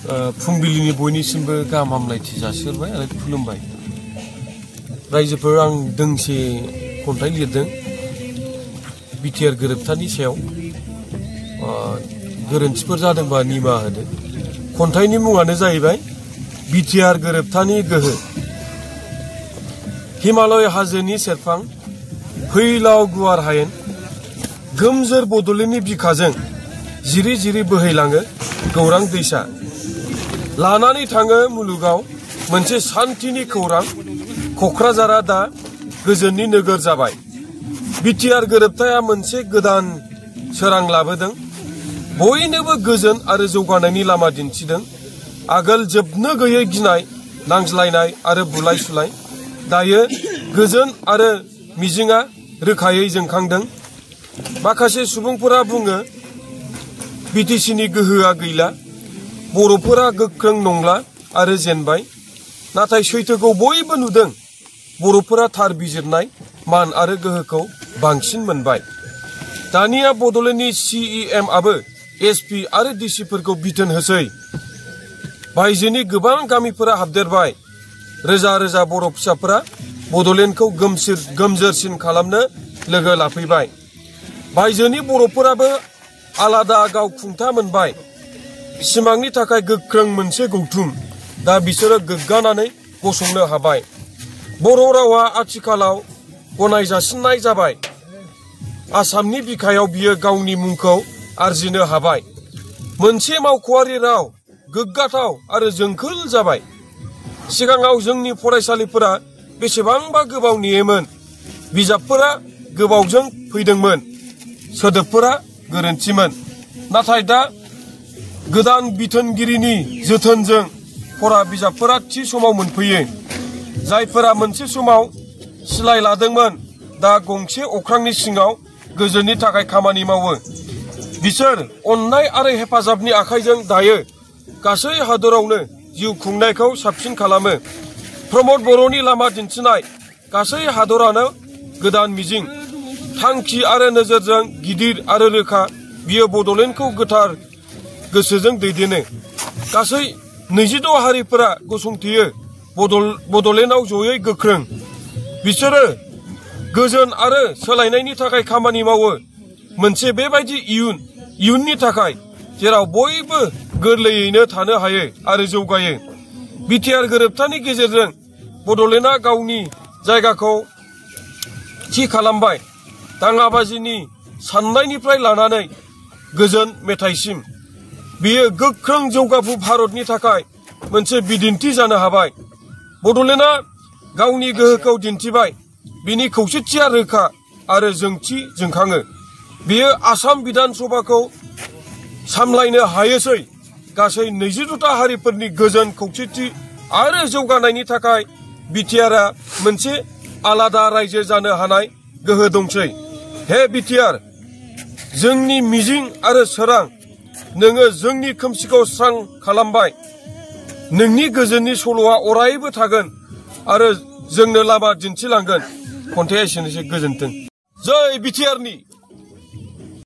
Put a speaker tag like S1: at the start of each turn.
S1: फुंबिलिनि बयनिसिमबो गाहाम हामलायथि जासिहरबाय आरो खुलुमबाय। रायजोफोर, आं दोंसे खन्थाइ लिरदों बिटिआर गोरोबथानि सायाव। गोरोन्थिफोर जादोंबा निमाहा होदो। खन्थाइनि मुङानो जाहैबाय बिटिआर गोरोबथानि गोहो। हिमालय हाजोनि सेरफां फैलाव गुवार हायेन, गोमजोर बड'लेण्डनि बिखाजों जिरि जिरि बोहैलाङो गौरां दैसा। लानानै थाङो मुलुगाव मोनसे सान्थिनि खौरां, क'क्राझारा दा गोजोननि नोगोर जाबाय। बिटिआर गोरोबथाया मोनसे गोदान सोरां लाबोदों, बयनोबो गोजोन आरो जौगानायनि लामा दिन्थिदों। आगोल जोबनो गैयै गिनाय, नांज्लायनाय आरो बुलाय सुलाय, दायो गोजोन आरो मिजिंआ रोखायै जोंखांदों। माखासे सुबुंफोरा बुङो बिटिसिनि गोहोआ गैला, बर'फोरा गोख्रों नंला आरो जेनबाय। नाथाय सैथोखौ बयबो नुदों, बर'फोरा थार बिजिरनाय, मान आरो गोहोखौ बांसिन मोनबाय। दानिया बड'लेण्डनि CEM आबो SP आरो DCफोरखौ बिथोन होसै। बायजोनि गोबां गामिफोरा हाबदेरबाय। रोजा रोजा बर' फिसाफोरा बड'लेण्डखौ गोमजोरसिन खालामनो लोगो लाफैबाय। बायजोनि बर'फोराबो आलादा गावखुंथा मोनबाय। सिमांनि थाखाय गोख्रों मोनसे गौथुम। दा बिसोरो गोग्गानानै गसंनो हाबाय। बर' रावा आथिखालाव गनायजासिननाय जाबाय। आसामनि बिखायाव बियो गावनि मुंखौ आरजिनो हाबाय। मोनसे मावख'आरि राव, गोग्गाथाव आरो जोंखोल जाबाय। सिगाङाव जोंनि फरायसालिफोरा बेसेबांबा गोबाव नेयोमोन, बिजाबफोरा गोबावजों फैदोंमोन, सोदोबफोरा गोरोन्थिमोन। नाथाय दा गोदान बिथोनगिरिनि जोथोनजों फरा बिजाबफोरा थि समाव मोनफैयो। जायफोरा मोनसे समाव सिलाय लादोंमोन, दा गंसे अख्रांनि सिङाव गोजोननि थाखाय खामानि मावो। बिसोर अननाय आरो हेफाजाबनि आखाइजों दायो गासै हादरावनो जिउ खुंनायखौ साबसिन खालामो। प्रमद बर'नि लामा दिन्थिनाय, गासै हादरानो गोदान मिजिं, थांखि आरो नोजोरजों गिदिर आरो रोखा। बियो बड'लेण्डखौ गोथार गोसोजों दैदेनो। गासै 26 हारिफोरा गसंथेयो बड'लेण्डआव जयै गोख्रों। बिसोरो गोजोन आरो सोलायनायनि थाखाय खामानि मावो। मोनसे बेबायदि इयुननि थाखाय जेराव बयबो गोरलैयैनो थानो हायो आरो जौगायो। बिटिआर गोरोबथानि गेजेरजों बड'लेण्डआ गावनि जायगाखौ थि खालामबाय। दाङाबाजिनि साननायनिफ्राय लानानै गोजोन मेथाइसिम, बेयो गोख्रों जौगाफु भारतनि थाखाय मोनसे बिदिन्थि जानो हाबाय। बड'लेण्डआ गावनि गोहोखौ दिन्थिबाय। बिनि खौसेथिया रोखा आरो जोंथि जोंखाङो। बेयो आसाम बिधान सभाखौ सामलायनो हायोसै। गासै 26ता हारिफोरनि गोजोन, खौसेथि आरो जौगानायनि थाखाय बिटिआरआ मोनसे आलादा रायजो जानो हानाय गोहो दंसै। हे बिटिआर, जोंनि मिजिं आरो सोरां, नोङो जोंनि खोमसिखौ स्रां खालामबाय। नोंनि गोजोननि सल'आ अरायबो थागोन आरो जोंनो लामा दिन्थिलांगोन। खन्थाइया एसेनोसै, गोजोन्थों। जय बिटिआरनि।